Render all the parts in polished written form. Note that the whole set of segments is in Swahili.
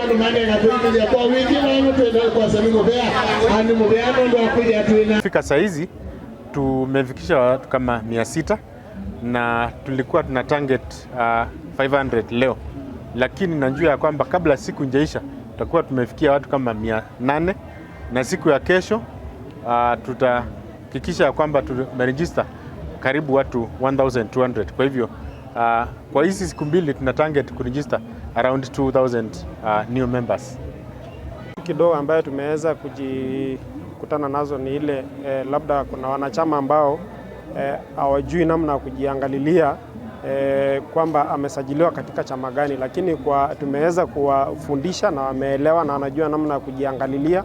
Andu manenga tuikilia kwa wingi nanu twenda kwasa ni muvea ani muvea nundu wa kwithia twina. Fika saa hizi tumefikisha watu kama 600 na tulikuwa tuna target 500 leo, lakini najua ya kwamba kabla siku njaisha tutakuwa tumefikia watu kama 800 na siku ya kesho tutahakikisha ya kwamba tumeregister karibu watu 1200. Kwa hivyo kwa hizi siku mbili tuna target kuregister around 2000 new members. Kidogo ambayo tumeweza kujikutana nazo ni ile labda kuna wanachama ambao hawajui namna ya kujiangalilia kwamba amesajiliwa katika chama gani, lakini kwa tumeweza kuwafundisha na wameelewa na wanajua namna ya kujiangalilia.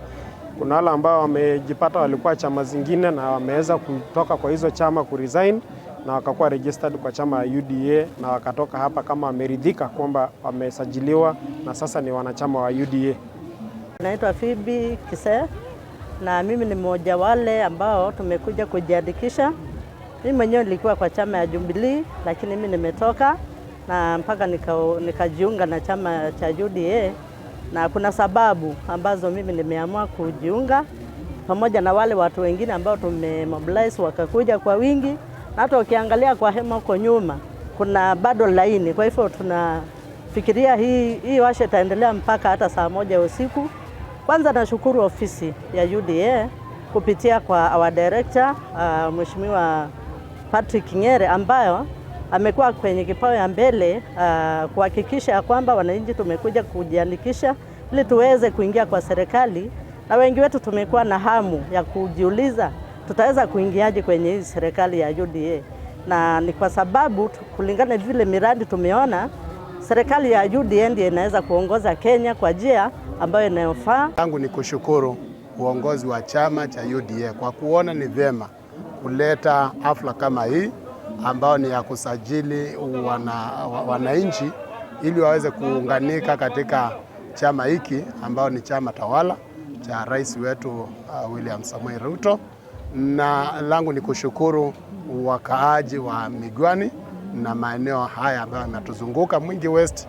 Kuna wale ambao wamejipata walikuwa chama zingine na wameweza kutoka kwa hizo chama kuresign na wakakuwa registered kwa chama ya UDA na wakatoka hapa kama wameridhika kwamba wamesajiliwa na sasa ni wanachama wa UDA. Naitwa Phoebe Kise na mimi ni mmoja wale ambao tumekuja kujiandikisha. Mimi mwenyewe nilikuwa kwa chama ya Jubilee, lakini mimi nimetoka na mpaka nikajiunga na chama cha UDA, na kuna sababu ambazo mimi nimeamua kujiunga pamoja na wale watu wengine ambao tumemobilize wakakuja kwa wingi, na hata ukiangalia kwa hema huko nyuma kuna bado laini. Kwa hivyo tunafikiria hii washa itaendelea mpaka hata saa 1 usiku. Kwanza nashukuru ofisi ya UDA kupitia kwa our director Mheshimiwa Patrick Ngere ambayo amekuwa kwenye kipao ya mbele kuhakikisha ya kwamba wananchi tumekuja kujiandikisha ili tuweze kuingia kwa serikali, na wengi wetu tumekuwa na hamu ya kujiuliza tutaweza kuingiaje kwenye hii serikali ya UDA, na ni kwa sababu kulingana vile miradi tumeona serikali ya UDA ndiyo inaweza kuongoza Kenya kwa njia ambayo inayofaa. Yangu ni kushukuru uongozi wa chama cha UDA kwa kuona ni vyema kuleta hafla kama hii ambayo ni ya kusajili wananchi ili waweze kuunganika katika chama hiki ambao ni chama tawala cha rais wetu William Samoei Ruto. Na langu ni kushukuru wakaaji wa Migwani na maeneo haya ambayo yanatuzunguka Mwingi West.